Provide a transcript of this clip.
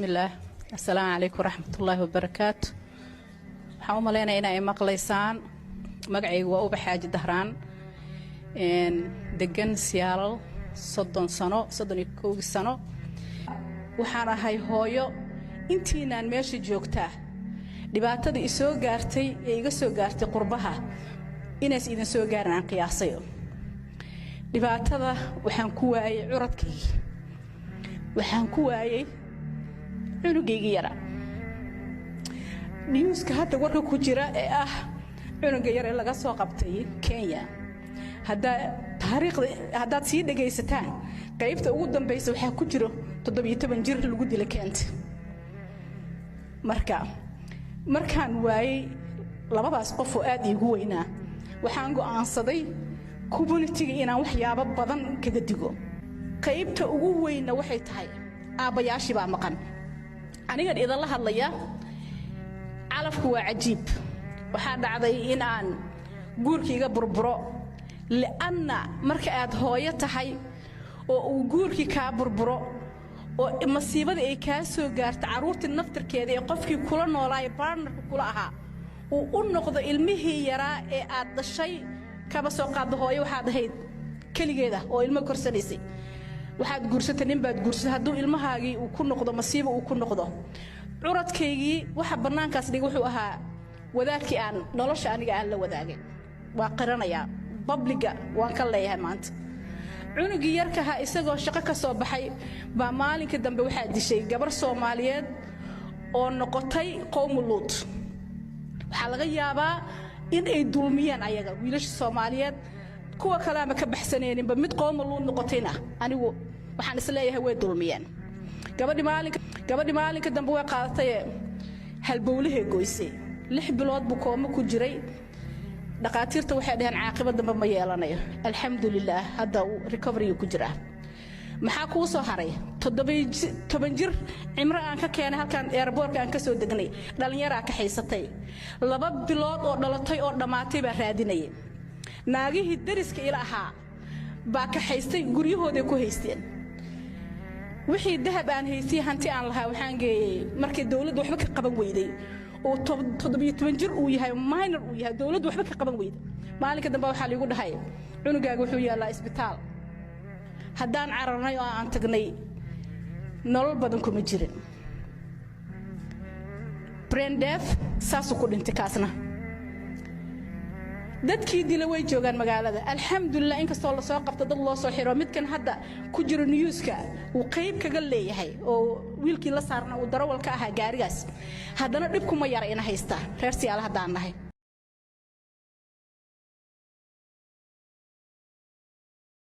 Bismillaah, assalaamu calaykum waraxmatullaahi wabarakaatu. Waxaan u malaynaya inaa i maqlaysaan. Magacaygu waa Ubax Xaaji Dahraan, degan Seattle 30 sano, 31-kii sano. Waxaan ahay hooyo. Intiinaan meesha joogtaa dhibaatada isoo gaartay ee iga soo gaartay qurbaha inays idin soo gaarin aan qiyaasayo. Dhibaatada waxaan ku waayey curadkaygii, waxaan ku waayey cunugaygii yaraa. Newska hadda warka ku jira ee ah cunuga yar ee laga soo qabtay Kenya, haddaa taariikhda haddaad sii dhagaysataan, qaybta ugu dambaysa waxaa ku jiro 17 jir lagu dila Keenta. Marka markaan waayey labadaas qof oo aad iigu weynaa, waxaan go'aansaday communityga inaan waxyaabo badan kaga digo. Qaybta ugu weynna waxay tahay aabbayaashii baa maqan. Anigan idinla hadlaya, calafku waa cajiib. Waxaa dhacday in aan guurkii iga burburo, li'anna marka aad hooyo tahay oo uu guurkii kaa burburo oo masiibadii ay kaa soo gaarto carruurtii naftirkeeda ee qofkii kula noolaayo, partnerka kula ahaa, uu u noqdo ilmihii yaraa ee aad dhashay. Kaba soo qaadda hooyo waxaad ahayd keligeeda oo ilmo korsanaysay, waxaad guursatay nin baad guursatay. Hadduu ilmahaagii uu ku noqdo masiibo uu ku noqdo, curadkaygii waxa bannaankaas dhigay wuxuu ahaa wadaadkii aan nolosha aniga aan la wadaagay. Waa qiranayaa, publicga waan ka leeyahay maanta. Cunugii yarkaha isagoo shaqo ka soo baxay baa maalinka dambe waxaa dishay gabar Soomaaliyeed oo noqotay qowmu Luut. Waxaa laga yaabaa in ay dulmiyeen ayaga wiilasha Soomaaliyeed, kuwa kale ama ka baxsaneeninba mid qowmu Luut noqotayna. Anigu waxaan isleeyahay way dulmiyeen gabadhi. Maalinka dambe way qaadataye, halbowlahay goysay. 6 bilood buu kooma ku jiray. Dhakhaatiirta waxay dhaheen caaqiba dambe ma yeelanayo. Alxamdulilaah, hadda uu recovery ku jiraa. Maxaa kuu soo haray? 17 jir cimro aan ka keenay halkaan airportka aan ka soo degnay, dhallinyaraa ka haysatay, 2 bilood oo dhalatay oo dhammaatay baa raadinayay. Naagihii dariska ila ahaa baa ka haystay, guryahooday ku haysteen. Wixii dahab aan haystay, hanti aan lahaa, waxaan geeyey markii dowladdu waxba ka qaban weyday oo 17 jir uu yahay, minor uu yahay, dowladdu waxba ka qaban weyday. Maalinka dambe waxaa liigu dhahay cunugaaga wuxuu yaallaa isbitaal. Haddaan cararnay oo aan tagnay, nolol badan kuma jirin. Brain death saasuu ku dhintay kaasna. Dadkii dila way joogaan magaalada, alxamdulilah, inkastoo lasoo qabto, dad loo soo xiro. Midkan hadda ku jiro newska uu qayb kaga leeyahay oo wiilkii la saarna uu darawal ka ahaa gaarigaas. Haddana dhibkuma yara ina haystaa reer Seattle haddaan nahay.